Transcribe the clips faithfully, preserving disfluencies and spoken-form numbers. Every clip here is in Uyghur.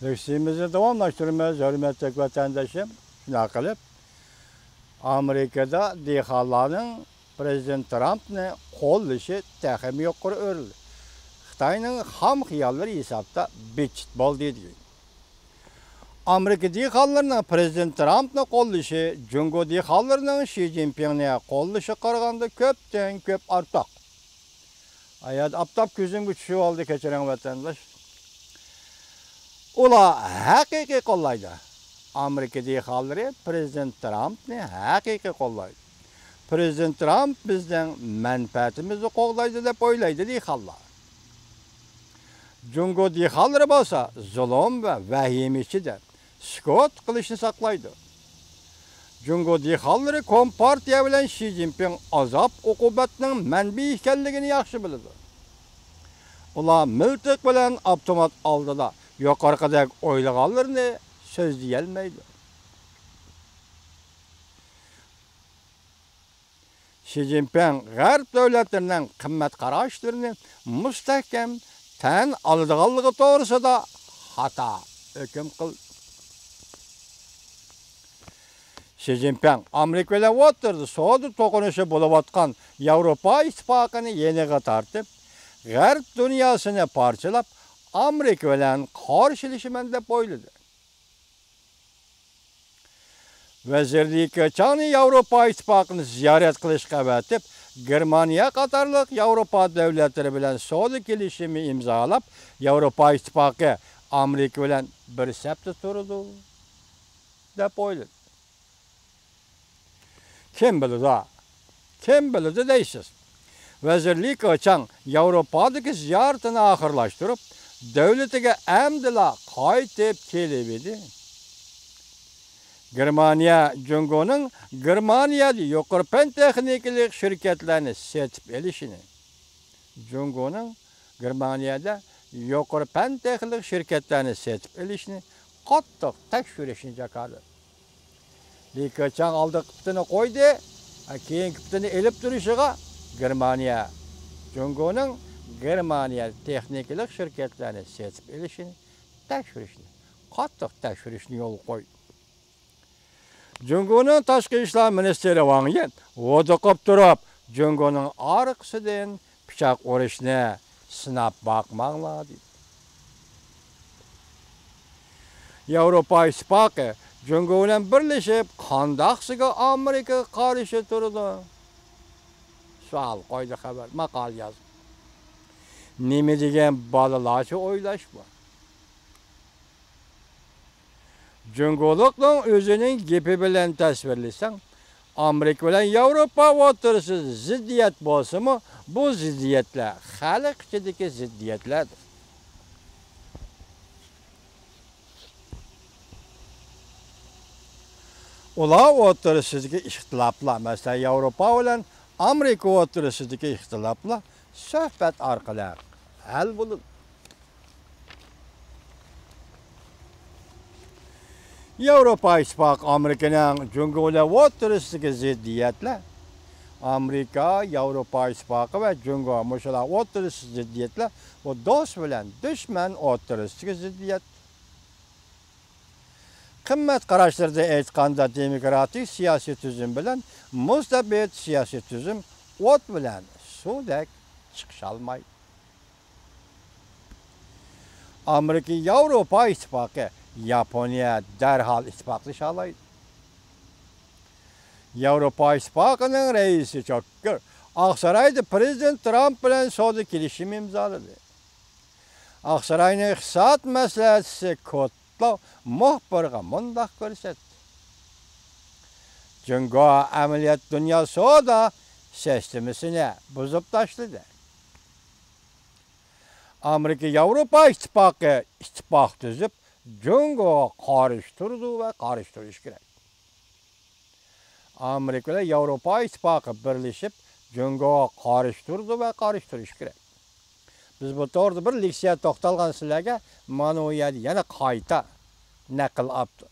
لېكسىيىمىزنى داۋاملاشتۇرىمىز، ھۆرمەتلىك ۋەتەندىشىم. شۇنداق قىلىپ، ئامېرىكىدا دېھقانلارنىڭ پىرېزىدېنت ترامپنى قوللىشى تېخىمۇ يۇقىرى ئۆرلىدى. خىتاينىڭ خام خىياللىرى ھېسابتا بىتچىت بولدى دېگەن. ئامېرىكا دېھقانلىرىنىڭ پىرېزىدېنت ترامپنى قوللىشى جۇڭگو دېھقانلىرىنىڭ شى جىنپىڭنى قوللىشىغا قارىغاندا كۆپتىن كۆپ ئارتۇق. ئاياد ئاپتاپ كۆزۈمگە چۈشۈۋالدى، كەچۈرۈڭ ۋەتەنداش. ئۇلار ھەقىقىي قوللايدۇ. ئامېرىكا دېھقانلىرى پىرېزىدېنت ترامپنى ھەقىقىي قوللايدۇ. پىرېزىدېنت ترامپ بىزنىڭ مەنپەئەتىمىزنى قوغدايدۇ دەپ ئويلايدۇ دېھقانلار. جۇڭگو دېھقانلىرى بولسا زۇلۇم ۋە ۋەھىمە ئىچىدە سۈكۈت قىلىشنى ساقلايدۇ. جۇڭگو دېھقانلىرى كومپارتىيە بىلەن شى جىنپىڭ ئازاب-ئوقۇبەتنىڭ مەنبىيى ئىكەنلىكىنى ياخشى بىلىدۇ. ئۇلار مىلتىق بىلەن ئاپتومات ئالدىدا يۇقىرىقىدەك ئويلىغانلىرىنى سۆزلىيەلمەيدۇ. شى جىنپىڭ غەرب دۆلەتلىرىنىڭ قىممەت قاراشلىرىنى مۇستەھكەم تەن ئالىدىغانلىقى توغرىسىدا خاتا ھۆكۈم قىلدى. شى جىنپىڭ ئامېرىكا بىلەن ئوتتۇرىدا سودا توقۇنۇشى بولۇۋاتقان ياۋروپا ئىتتىپاقىنى يېنىغا تارتىپ، غەرب دۇنياسىنى پارچىلاپ، ئامېرىكا بىلەن قارشىلىشىمەن دەپ ئويلىدى. ۋەزىر لى كېچاڭنى ياۋروپا ئىتتىپاقىنى زىيارەت قىلىشقا ئەۋەتىپ، گېرمانىيە قاتارلىق ياۋروپا دۆلەتلىرى بىلەن سودا كېلىشىمى ئىمزالاپ، ياۋروپا ئىتتىپاقى ئامېرىكا بىلەن بىر سەپتە تۇرىدۇ، دەپ ئويلىدى. كىم بىلىدۇ؟ كىم بىلىدۇ دەيسىز. ۋەزىر لى كېچاڭ ياۋروپادىكى زىيارىتىنى ئاخىرلاشتۇرۇپ، دۆلىتىگە ئەمدىلا قايتىپ كېلىۋىدى. گېرمانىيە جۇڭگونىڭ گېرمانىيەدە يۇقىرى پەن تېخنىكىلىق شىركەتلەرنى سېتىپ ئېلىشىنى، جۇڭگونىڭ گېرمانىيەدە يۇقىرى پەن تېخنىكىلىق شىركەتلەرنى سېتىپ ئېلىشنى قاتتىق تەكشۈرۈشنى جاكارلىدى. لى كېچاڭ ئالدىقى پېتىنى قويدى، كېيىنكى پېتىنى ئېلىپ تۇرۇشىغا گېرمانىيە، جۇڭگونىڭ گېرمانىيەدە تېخنىكىلىق شىركەتلەرنى سېتىپ ئېلىشىنى تەكشۈرۈشنى، قاتتىق تەكشۈرۈشنى يولغا قويدى. جۇڭگونىڭ تاشقى ئىشلار مىنىستىرى ۋاڭ يى ھودۇقۇپ تۇرۇپ، جۇڭگونىڭ ئارقىسىدىن پىچاق ئۇرۇشنى سىناپ باقماڭلار، دېدى. ياۋروپا ئىتتىپاقى جۇڭگو بىلەن بىرلىشىپ، قانداقسىگە ئامېرىكىغا قارشى تۇرىدۇ؟ سوئال قويدى خەۋەر، ماقالە يازدى. نېمە دېگەن بالىلارچە ئويلاش بۇ؟ جۇڭگولۇقنىڭ ئۆزىنىڭ گېپى بىلەن تەسۋىرلىسەڭ، ئامېرىكا بىلەن ياۋروپا ئوتتۇرىسىدا زىددىيەت بولسىمۇ، بۇ زىددىيەتلەر خەلق ئىچىدىكى زىددىيەتلەردۇر. ئۇلار ئوتتۇرىسىدىكى ئىختىلاپلار، مەسىلەن، ياۋروپا بىلەن ئامېرىكا ئوتتۇرىسىدىكى ئىختىلاپلار سۆھبەت ئارقىلىق ھەل بولىدۇ. ياۋروپا ئىتتىپاقى ئامېرىكىنىڭ جۇڭگو بىلەن ئوتتۇرىسىدىكى زىددىيەتلەر، ئامېرىكا، ياۋروپا ئىتتىپاقى ۋە جۇڭگو مۇشۇلار ئوتتۇرىسىدىكى زىددىيەتلەر، بۇ دوست بىلەن دۈشمەن ئوتتۇرىسىدىكى زىددىيەت. قىممەت قاراشلىرىدا ئېيتقاندا، دېموكراتىك سىياسىي تۈزۈم بىلەن مۇستەبىت سىياسىي تۈزۈم ئوت بىلەن سۇدەك چىقىشالمايدۇ. ئامېرىكا ياۋروپا ئىتتىپاقى، ياپونىيە دەرھال ئىتتىپاقلىشالايدۇ. ياۋروپا ئىتتىپاقىنىڭ رەئىسى جاككېر ئاقسارايدا پىرېزىدېنت ترامپ بىلەن سودا كېلىشىمى ئىمزالىدى. ئاقساراينىڭ ئىقتىساد مەسلىھەتچىسى كوتلو مۇخبىرغا مۇنداق كۆرسەتتى: جۇڭگو ئەمەلىيەتتە دۇنيا سودا سىستېمىسىنى بۇزۇپ تاشلىدى. ئامېرىكا ياۋروپا ئىتتىپاقى ئىتتىپاق تۈزۈپ، جۇڭگوغا قارشى تۇرىدۇ ۋە قارشى تۇرۇشى كېرەك. ئامېرىكا بىلەن ياۋروپا ئىتتىپاقى بىرلىشىپ، جۇڭگوغا قارشى تۇرىدۇ ۋە قارشى تۇرۇشى كېرەك. بىز بۇ توغرىدا بىر لېكسىيە توختالغان سىلەرگە، مانا ئۇ يەردە يەنە قايتا نەقىل ئاپتۇ.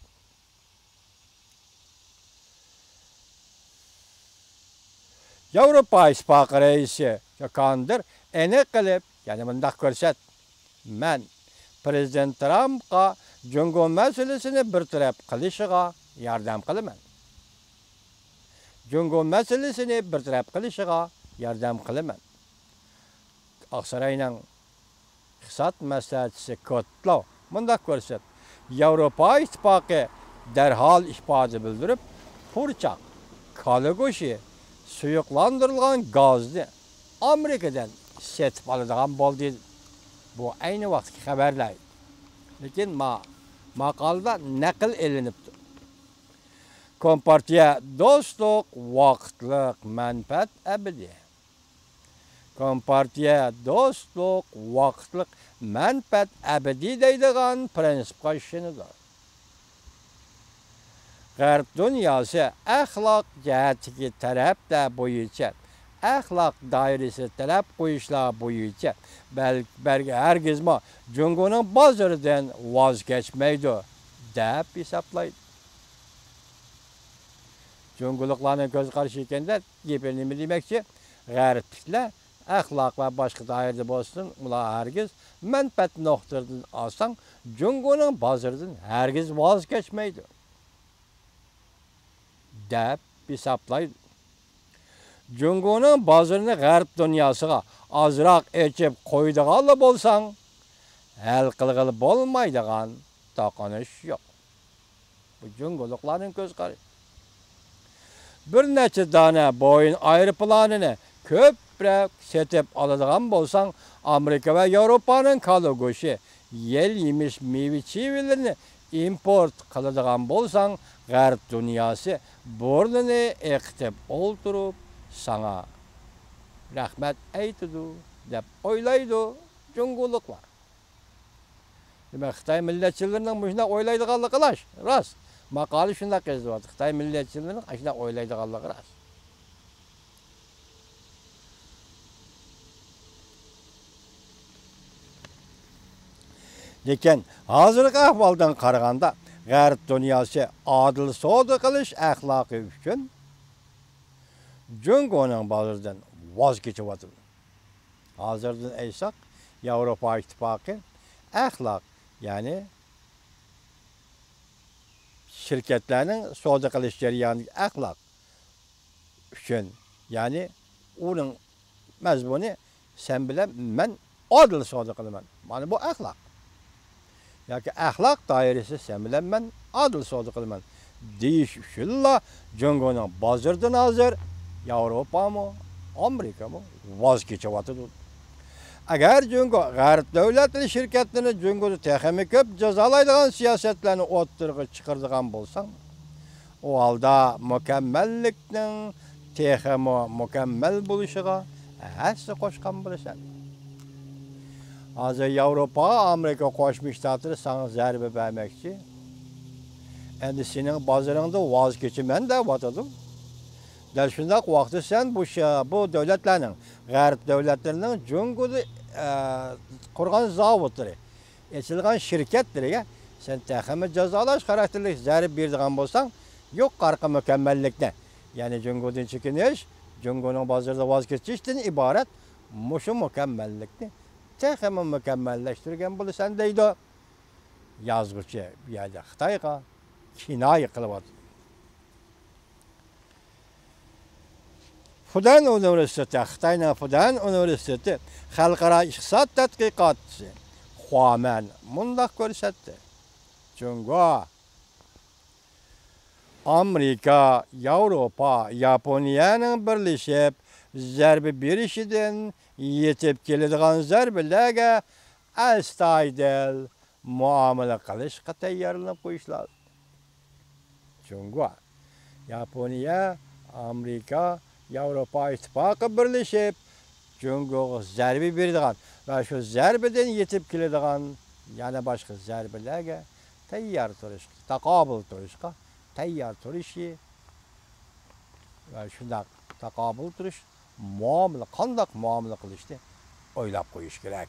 ياۋروپا ئىتتىپاقى رەئىسى جاكاندىر ئېنىق قىلىپ يەنە مۇنداق كۆرسەت: مەن پىرېزىدېنت ترامپقا جۇڭگو مەسىلىسىنى بىر تەرەپ قىلىشىغا ياردەم قىلىمەن. جۇڭگو مەسىلىسىنى بىر تەرەپ قىلىشىغا ياردەم قىلىمەن. ئاقساراينىڭ ئىقتىساد مەسلىھەتچىسى كوتلو مۇنداق كۆرسەت، ياۋروپا ئىتتىپاقى دەرھال ئىپادە بىلدۈرۈپ، پۇرچاق، كالا گۆشى، سۇيۇقلاندۇرۇلغان گازنى ئامېرىكىدىن سېتىپ ئالىدىغان بولدى. بۇ ئەينى ۋاقىتتىكى خەۋەرلەر. لېكىن ما-، ماقالىدا نەقىل ئېلىنىپتۇ. كومپارتىيە دوستلۇق ۋاقىتلىق، مەنپەئەت ئەبەدىي. كومپارتىيە دوستلۇق ۋاقىتلىق، مەنپەئەت ئەبەدىي دەيدىغان پىرىنسىپقا ئىشىنىدۇ. غەرب دۇنياسى ئەخلاق جەھەتتىكى تەلەپلەر بويىچە، ئەخلاق دائىرىسى تەلەپ قويۇشلار بويىچە بەل-، بەلكى ھەرگىزمۇ جۇڭگونىڭ بازىرىدىن ۋاز كەچمەيدۇ، دەپ ھېسابلايدۇ. جۇڭگولۇقلارنىڭ كۆز قارىشى ئىكەندە، گېپى نېمە دېمەكچى؟ غەربلىكلەر ئەخلاق ۋە باشقا دائىرىدە بولسۇن، ئۇلار ھەرگىز مەنپەئەت نۇقتىسىدىن ئالساڭ، جۇڭگونىڭ بازىرىدىن ھەرگىز ۋاز كەچمەيدۇ، دەپ ھېسابلايدۇ. جۇڭگونىڭ بازىرىنى غەرب دۇنياسىغا ئازراق ئېچىپ قويىدىغانلا بولساڭ، ھەل قىلغىلى بولمايدىغان توقۇنۇش يوق. بۇ جۇڭگولۇقلارنىڭ كۆز قارىشى. بىر نەچچە دانە بويىڭ ئايروپىلانىنى كۆپرەك سېتىپ ئالىدىغان بولساڭ، ئامېرىكا ۋە ياۋروپانىڭ كالا گۆشى، يەل يېمىش مېۋە چىۋىلىرىنى ئىمپورت قىلىدىغان بولساڭ، غەرب دۇنياسى بۇرنىنى ئېقىتىپ ئولتۇرۇپ ساڭا رەھمەت ئېيتىدۇ دەپ ئويلايدۇ جۇڭگولۇقلار. دېمەك، خىتاي مىللەتچىلىرىنىڭ مۇشۇنداق ئويلايدىغانلىقى راست. راست. ماقالە شۇنداق يېزىلىۋاتىدۇ. خىتاي مىللەتچىلىرىنىڭ ئاشۇنداق ئويلايدىغانلىقى راست. لېكىن ھازىرقى ئەھۋالدىن قارىغاندا، غەرب دۇنياسى ئادىل سودا قىلىش ئەخلاقى ئۈچۈن جۇڭگونىڭ بازىرىدىن ۋاز كېچىۋاتىدۇ. ھازىردىن ئېيتساق، ياۋروپا ئىتتىپاقى ئەخلاق، يەنى شىركەتلەرنىڭ سودا قىلىش جەريانىدىكى ئەخلاق ئۈچۈن، يەنى ئۇنىڭ مەزمۇنى، «سەن بىلەن مەن ئادىل سودا قىلىمەن.» مانا بۇ ئەخلاق. ياكى «ئەخلاق دائىرىسى، سەن بىلەن مەن ئادىل سودا قىلىمەن» دېيىش ئۈچۈنلا جۇڭگونىڭ بازىرىدىن ھازىر ياۋروپامۇ، ئامېرىكىمۇ ۋاز كېچىۋاتىدۇ. ئەگەر جۇڭگو غەرب دۆلەتلىرى شىركەتلىرىنى جۇڭگودا تېخىمۇ كۆپ جازالايدىغان سىياسەتلەرنى ئوتتۇرىغا چىقىرىدىغان بولساڭ، ئۇ ھالدا مۇكەممەللىكنىڭ تېخىمۇ مۇكەممەل بولۇشىغا ھەسسە قوشقان بولىسەن. ھازىر ياۋروپا، ئامېرىكا قوشما شتاتلىرى ساڭا زەربە بەرمەكچى. ئەمدى سېنىڭ بازىرىڭدا ۋاز كېچىمەن دەۋاتىدۇ. دەل شۇنداق ۋاقىتتا سەن بۇ ش-، بۇ دۆلەتلەرنىڭ، غەرب دۆلەتلىرىنىڭ جۇڭگودا، ئە، قۇرغان زاۋۇتلىرى، ئېچىلغان شىركەتلىرىگە سەن تېخىمۇ جازالاش خاراكتېرلىك زەربە بېرىدىغان بولساڭ، يۇقىرىقى مۇكەممەللىكنى، يەنى جۇڭگودىن چېكىنىش، جۇڭگونىڭ بازىرىدا ۋاز كېچىشتىن ئىبارەت مۇشۇ مۇكەممەللىكنى تېخىمۇ مۇكەممەللەشتۈرگەن بولىسەن، دەيدۇ. يازغۇچى بۇ يەردە خىتايغا كىنايە قىلىۋاتىدۇ. فۇدەن ئۇنىۋېرسىتېتى، خىتاينىڭ فۇدەن ئۇنىۋېرسىتېتى خەلقئارا ئىقتىساد تەتقىقاتچىسى خۇامەن مۇنداق كۆرسەتتى: جۇڭگو، ئامېرىكا، ياۋروپا، ياپونىيەنىڭ بىرلىشىپ زەربە بېرىشىدىن يېتىپ كېلىدىغان زەربىلەرگە ئەستايىدىل مۇئامىلە قىلىشقا تەييارلىنىپ قويۇش لازىم. جۇڭگو، ياپونىيە، ئامېرىكا، ياۋروپا ئىتتىپاقى بىرلىشىپ، جۇڭگوغا زەربە بېرىدىغان ۋە شۇ زەربىدىن يېتىپ كېلىدىغان يەنە باشقا زەربىلەرگە تەييار تۇرۇشقا، تاقابىل تۇرۇشقا تەييار تۇرۇشى ۋە شۇنداق تاقابىل تۇرۇش مۇئامىلە، قانداق مۇئامىلە قىلىشنى ئويلاپ قويۇش كېرەك.